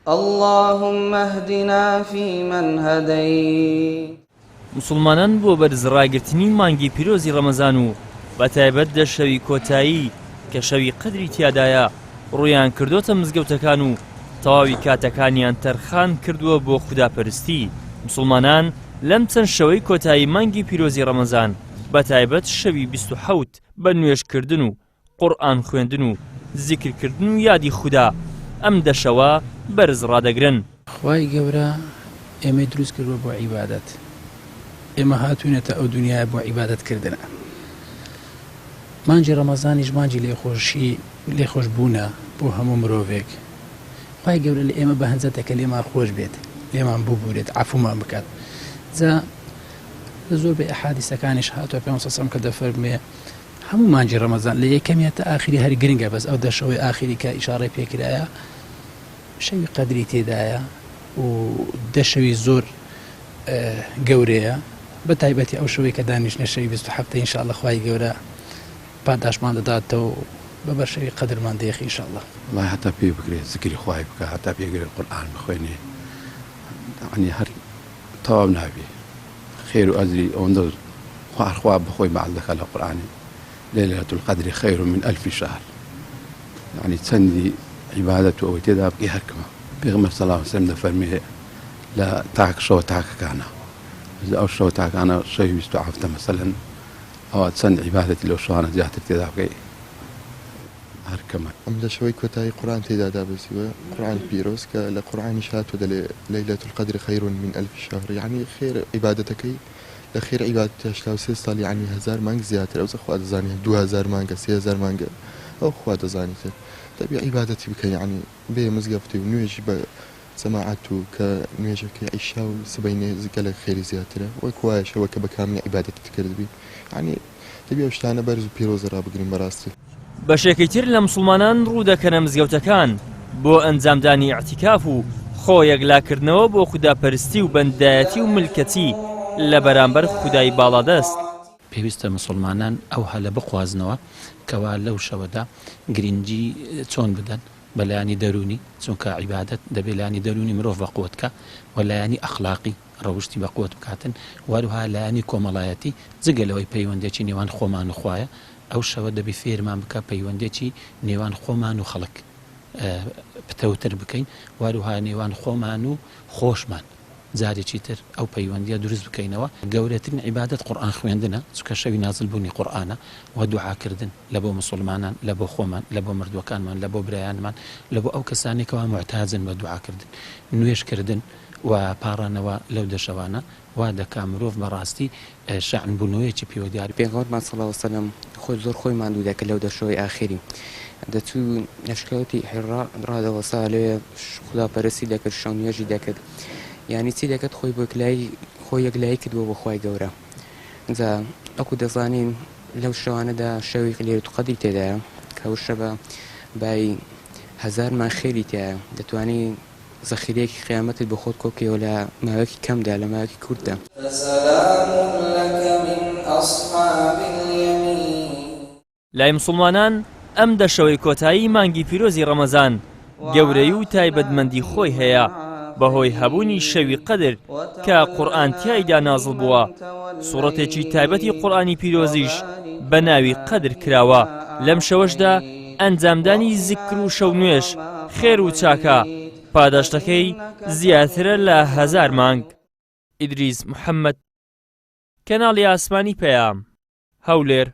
اللهم اهدنا فیمن هدیت. موسڵمانان بۆ بەرز ڕاگرتنی مانگی پیرۆزی ڕەمەزان و بەتایبەت دە شەوی کۆتایی کە شەوی قەدری تیادایە ڕوویان کردۆتە مزگەوتەکان و تەواوی کاتەکانیان تەرخان کردووە بۆ خودا پەرستی موسڵمانان لەم چەند شەوەی کۆتایی مانگی پیرۆزی ڕەمەزان بەتایبەت شەوی 27 بە نوێژکردن و قورئان خوێندن و زیکر کردن و یادی خودا ئەم دە شەوە بەرز ڕادەگرن. خوای گەورە ئێمەی دروست کردوە بۆ عیبادەت ئێمە هاتوینەتە ئەو دونیایە بۆ عیبادەت کردنە مانگی ڕەمەزانیش مانگی لێخۆشی لێخۆش بوونە بۆ هەموو مرۆڤێک خوای گەورە لە ئێمە بەهەنجەتە کە لێمان خۆش بێت لێمان ببورێت عەفومان بکات جا لە زۆربەی ئەحادیسەکانیش هاتووە پێغەمبەر صلی اللە علیه و سلم کە دەفەرموێ هەموو مانگی ڕەمەزان لە یەکەمیا تا ئاخری هەر گرنگە بەس ئەو دە شەوەی ئاخری کە ئیشاڕەی پێکرایە شەوی قەدری تێدایە و دە شەوی زۆر گەورەیە بە تایبەتی ئەو شەوەی کە دانیشتنە شەوی 27 ان شاء الله خوای گەورە پاداشمان دەداتەوە بە بەر شەوی قەدرمان دێخی ان شاء الله. وەڵای هەتا پێی بگرێ زکری خوای بکا هەتا پێی گرێ قورئان بخوێنێ یەعنی هەر تەواو نابێ خێر و ئەجری ئەوەندە خوا هەر خوا بەخۆی بەعس دەکات لە قورئانی ليلة القدر خير من ألف شهر یعنی چەندی عیبادەت و ئەوەی تێدا بکەی هەر کەمە پێغەمبەر صلی الله علیه وسلم دەفەرمێ لە تاک شەوە تاکەکانە ئەو شەوە تاکانە شەوی بیست و حەفتە مەسەلەن ئەوە چەند عیبادەتی لەو شەوانە زیاتر تێدا بکەی هەر کەمە. ئەم لە شەوەی کۆتایی قورئان تێیدا دابەزیوە قورئانی پیرۆز کە لە قورئانیش هاتووە دەلێ ليلة القدر خير من ألف شهر یەعنی خێر عیبادەتەکەی لە خێر عیبادەتی 83 ساڵ یەعنی هەزار مانگ زیاتر ئەوجا خوا دەزانێ 2000 مانگە 3000 مانگە ئەو خوا دەزانیتر دەبێ عیبادەتی بکە یەعنی بێ مزگەفتی و نوێژی بە جەماعەت و کە نوێژەکەی عیشا و سبەینێ گەلەک خێری زیاترە وەک وایە شەوەکە بە کاملی عیبادەتت کردبی یەعنی دەبێ ئەو شتانە بەرز و پیرۆز ڕابگرین بەڕاستی. بەشێکی تر لە موسڵمانان ڕوو دەکەنە مزگەوتەکان بۆ ئەنجامدانی ئیعتیکاف و خۆ یەکلاکردنەوە بۆ خوداپەرستی و بەندایەتی و ملکەچی لە بەرامبەر خودای باڵادەست. پێویستە موسڵمانان ئەو هەلە بقوازنەوە کەوا لەو شەوەدا گرنگی چۆن بدەن بە لایەنی دەروونی، چونکە عیبادەت دەبێ لایەنی دەروونی مرۆڤ بەقوەت کا و لایەنی ئەخلاقی، ڕەوشتی بە قوت بکاتن و هەروەها لایەنی کۆمەڵایەتی جگە لەوەی پەیوەندێکی نێوان خۆمان و خوایە ئەو شەوە دەبی فێرمان بکا پەیوەندێکی نێوان خۆمان و خەڵک پتەوتر بکەین و هەروەها نێوان خۆمان و خۆشمان جارێکی تر ئەو پەیوەندیە دروست بکەینەوە گەورەترین عیبادەت قورئان خوێندنە چونکە شەوی نازل بوونی قورئانە و دوعا کردن لە بۆ موسوڵمانان لە بۆ خۆمان لە بۆ مردووەکانمان لە بۆ برایانمان لە بۆ ئەو کەسانەی کەوا موعتاجن بە دوعا کردن نوێژ کردن و پاڕانەوە لەو دەشەوانە وا دەکا مرۆڤ بە ڕاستی شەعن بوونەوەیەکی پێوە دیار پێغەمبەرمان صلی اللە وسلم خۆی زۆر خۆی ماندوو دەکرد لەو دەشەوەی ئاخیری دەچوو لە شکەوتی حیڕا ڕادەوەستا لەوێ خودا پەرستی دەکرد شەو نوێژی دەکرد یانی چی دەکرد خۆی بۆ یەکلایی خۆی یەکلایی کردووە بۆ خوای گەورە جا وەکو دەزانین لەو شەوانەدا شەوی لەیلەت قەدری تێدایە کە ئەو شەوە بای هەزارمان خێری تیایە دەتوانی زەخیرەیەکی قیامەتت بۆ خۆت کۆبکەیەوە لە ماوەیەکی کەمدا، لە ماوەیەکی کورتدا. فسلام لک من اصحاب الیمین. لای موسڵمانان ئەم دە شەوەی کۆتایی مانگی پیرۆزی ڕەمەزان گەورەیی و تایبەتمەندی خۆی هەیە بەهۆی هەبوونی شەوی قەدر کە قورئان تیایدا نازڵ بووە سوڕەتێکی تایبەتی قورئانی پیرۆزیش بە ناوی قەدر کراوە لەم شەوەشدا ئەنجامدانی زیکر و شەونوێژ خێر و چاکە پاداشتەکەی زیاترە لە هەزار مانگ. ئیدریس محەمەد، کەناڵی ئاسمانی پەیام، هەولێر.